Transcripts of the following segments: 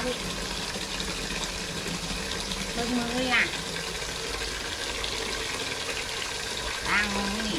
ເບິ່ງມືນີ້ນະ ລ້າງມືນີ້.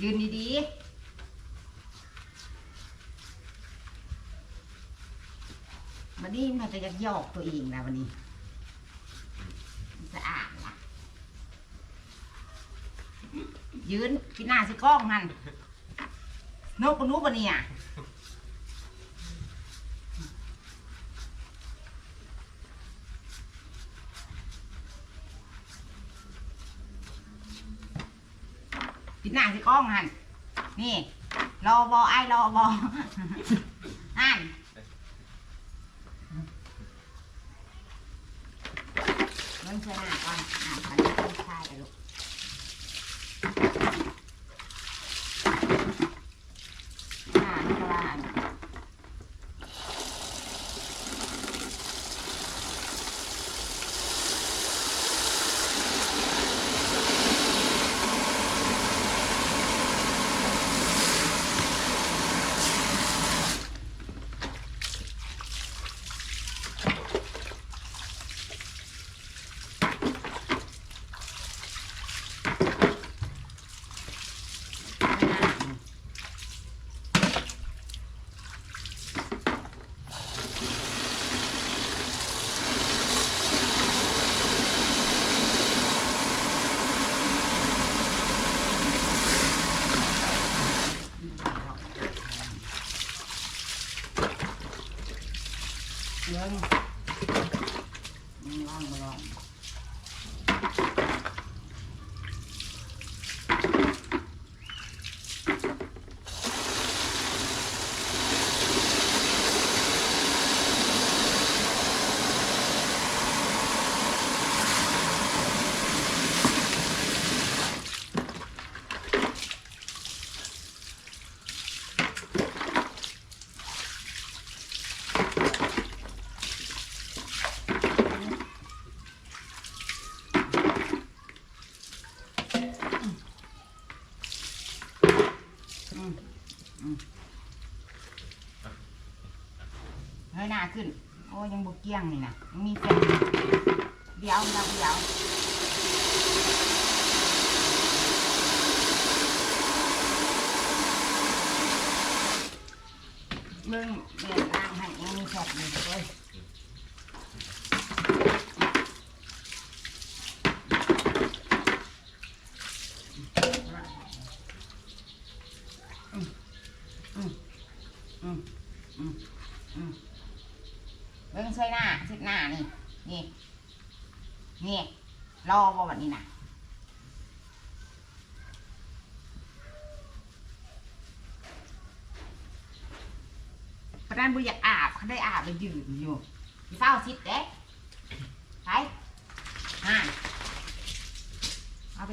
ຢືນດີໆ ບັດນີ້ມັນກໍຢາກຢອກຕົວເອງລະ ບັດນີ້ສະອາດລະ. ຢືນປິດໜ້າໃສ່ກ້ອງຫັ້ນ ນົບກະໜູບັດນີ້ອະ. ປິດໜ້າໃສ່ກ້ອງຫັ້ນ ນີ້ ລໍບໍ່ ອ້າຍລໍບໍ່ ຫັ້ນ. ເບິ່ງໃສ່ໜ້າກ່ອນ ອ່າ ຄັນເປັນຊາຍກະລູກ ອ່າ ນີ້ກະວ່າອັນ ເບິ່ງ ຍັງລ້າງບໍ່ລ້າງ. ອືມ ອືມ ເງີຍໜ້າຂຶ້ນ. ໂອ້ ຍັງບໍ່ກ້ຽງນີ້ນະ ຍັງມີແປ້ງຢູ່. ດຽວ ດຽວ ດຽວ ເບິ່ງແມ່ລ້າງໃຫ້ ຍັງມີແຟບຢູ່ເວີຍ. ອືມ ອືມ ອືມ ອືມ ອືມ ເບິ່ງ ຊ່ວຍໜ້າ ເຊັດໜ້ານີ້ ນີ້ ນີ້ ລໍບໍ່ບັດນີ້ນະ? ປານນັ້ນບໍ່ຢາກອາບ ຄັນໄດ້ອາບລະຢືນຢູ່ ຢ່າຟ້າວຊິດເດ້. ໄປ ຫັ້ນ ເອົາໄປ